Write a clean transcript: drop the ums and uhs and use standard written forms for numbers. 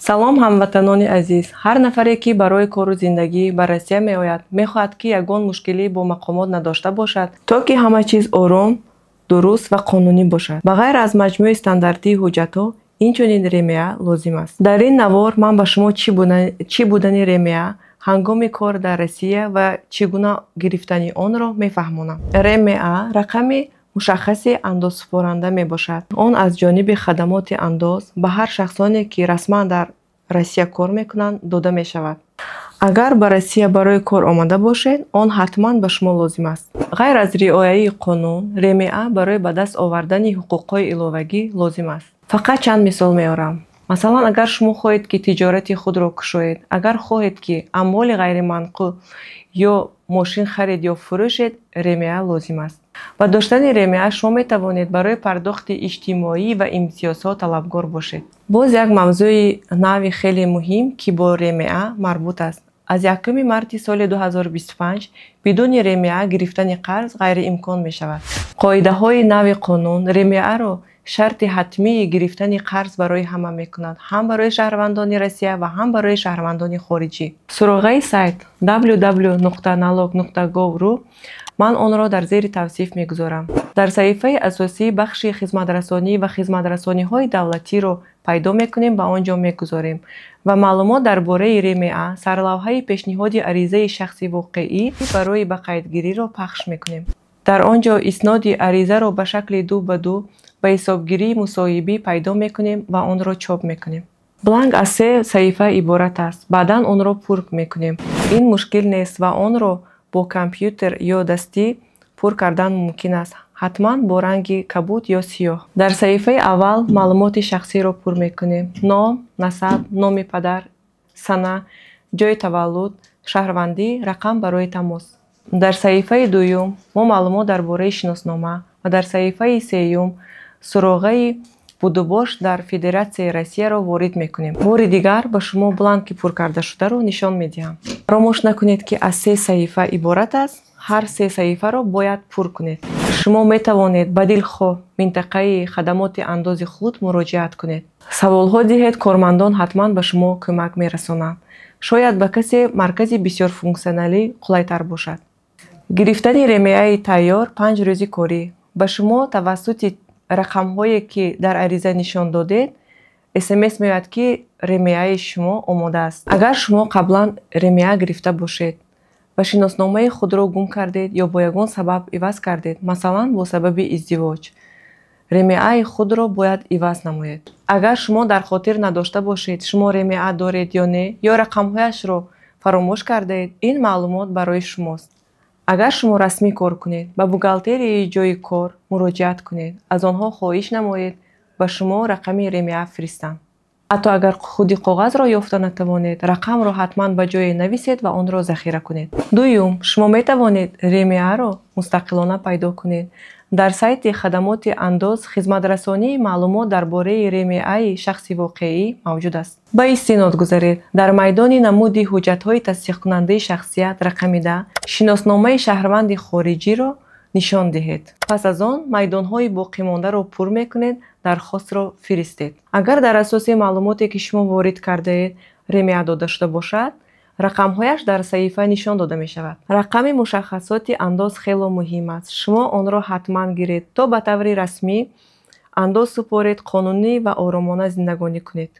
Салом, ҳамватанони азиз! Ҳар нафаре, ки барои кору зиндагӣ ба Россия меояд, мехоҳад, ки ягон мушкилӣ бо мақомот надошта бошад, то ки ҳама чиз ором, дуруст ва қонунӣ бошад. Ба ғайр аз маҷмӯи стандартии ҳуҷҷатҳо, инчунин РМА лозим аст. Дар ин навор ман ба шумо чӣ будани РМА ҳангоми кор дар Россия ва чӣ гуна гирифтани онро мефаҳмонам. РМА рақами мушаххаси андозсупоранда мебошад. Он аз ҷониби хадамоти андоз ба ҳар шахсоне, ки расман дар Россия кор мекунанд, дода мешавад. Агар ба Россия барои кор омада бошед, он ҳатман ба шумо лозим аст. Ғайр аз риояи қонун, РМА барои ба даст овардани ҳуқуқҳои иловагӣ лозим аст. Фақат чанд мисол меорам. Масалан, агар шумо хоҳед, ки тиҷорати худро кушоед, агар хоҳед, ки амволи ғайриманқул ё мошин харид ё фурӯшед, РМА лозим аст. Ба доштани РМА шумо метавонед барои пардохти иҷтимоӣ ва имтиёзҳо талабгор бошед. Боз як мавзӯи нави хеле муҳим, ки бо РМА марбут аст. Аз 1 марти соли 2025 бидуни РМА гирифтани қарз ғайриимкон мешавад. Қоидаҳои нави қонун РМА-ро шарти ҳатмии гирифтани қарз барои ҳама мекунад, ҳам барои шаҳрвандони Россия ва ҳам барои шаҳрвандони хориҷӣ. Суроғаи сайт www.налог.gov.ru, ман онро дар зери тавсиф мегузорам. Дар саҳифаи асосӣ бахши хизматрасонӣ ва хизматрасониҳои давлатиро пайдо мекунем, ба он ҷо мегузорем ва маълумот дар бораи РМА, сарлавҳаи пешниҳоди аризаи шахси воқеӣ барои ба қайдгириро пахш мекунем. Дар он ҷо исноди аризаро ба шакли ду ба ду ба ҳисобгирии мусоҳибӣ пайдо мекунем ва онро чоп мекунем. Бланк аз се саҳифа иборат аст. Баъдан онро пур мекунем. Ин мушкил нест ва онро бо компютер ё дастӣ пур кардан мумкин аст, ҳатман бо ранги кабуд ё сиёҳ. Дар саҳифаи аввал маълумоти шахсиро пур мекунем: ном, насаб, номи падар, сана, ҷойи таваллуд, шаҳрвандӣ, рақам барои тамос. Дар саҳифаи дуюм мо маълумот дар бораи шиноснома ва дар саҳифаи сеюм суроғаи будубош дар Федератсияи Россияро ворид мекунем. Бори дигар ба шумо бланки пур кардашударо нишон медиҳам. Фаромӯш накунед, ки аз се саҳифа иборат аст. Ҳар се саҳифаро бояд пур кунед. Шумо метавонед ба дилхоҳ минтақаи хадамоти андози худ муроҷиат кунед, саволҳо диҳед, кормандон ҳатман ба шумо кӯмак мерасонанд. Шояд ба касе маркази бисёрфунксионалӣ қулайтар бошад. Гирифтани РМАи тайёр 5 рӯзи корӣ. Ба шумо тавассути рақамҳое, ки дар ариза нишон додед, СМС меояд, ки РМАи шумо омода аст. Агар шумо қаблан РМА гирифта бошед ва шиносномаи худро гум кардед ё бо ягон сабаб иваз кардед, масалан, бо сабаби издивоҷ, РМАи худро бояд иваз намоед. Агар шумо дар хотир надошта бошед, шумо РМА доред ё не, ё рақамҳояшро фаромӯш кардаед, ин маълумот барои шумост. Агар шумо расмӣ кор кунед, ба бухгалтерияи ҷойи кор муроҷиат кунед, аз онҳо хоҳиш намоед ба шумо рақами РМА фиристанд. Ҳатто агар худи коғазро ёфта натавонед, рақамро ҳатман ба ҷое нависед ва онро захира кунед. Дуюм, шумо метавонед РМА-ро мустақилона пайдо кунед. Дар сайти хадамоти андоз хизматрасонии маълумот дар бораи РМАи шахси воқеӣ мавҷуд аст. Ба истинод гузаред. Дар майдони намуди ҳуҷҷатҳои тасдиқкунандаи шахсият рақами 10 шиносномаи шаҳрванди хориҷиро нишон диҳед. Пас аз он майдонҳои боқимондаро пур мекунед, дархостро фиристед. Агар дар асоси маълумоте, ки шумо ворид кардаед, РМА дода шуда бошад, рақамҳояш дар саҳифа нишон дода мешавад. Рақами мушаххасоти андоз хело муҳим аст. Шумо онро ҳатман гиред, то ба таври расмӣ андоз супоред, қонунӣ ва оромона зиндагонӣ кунед.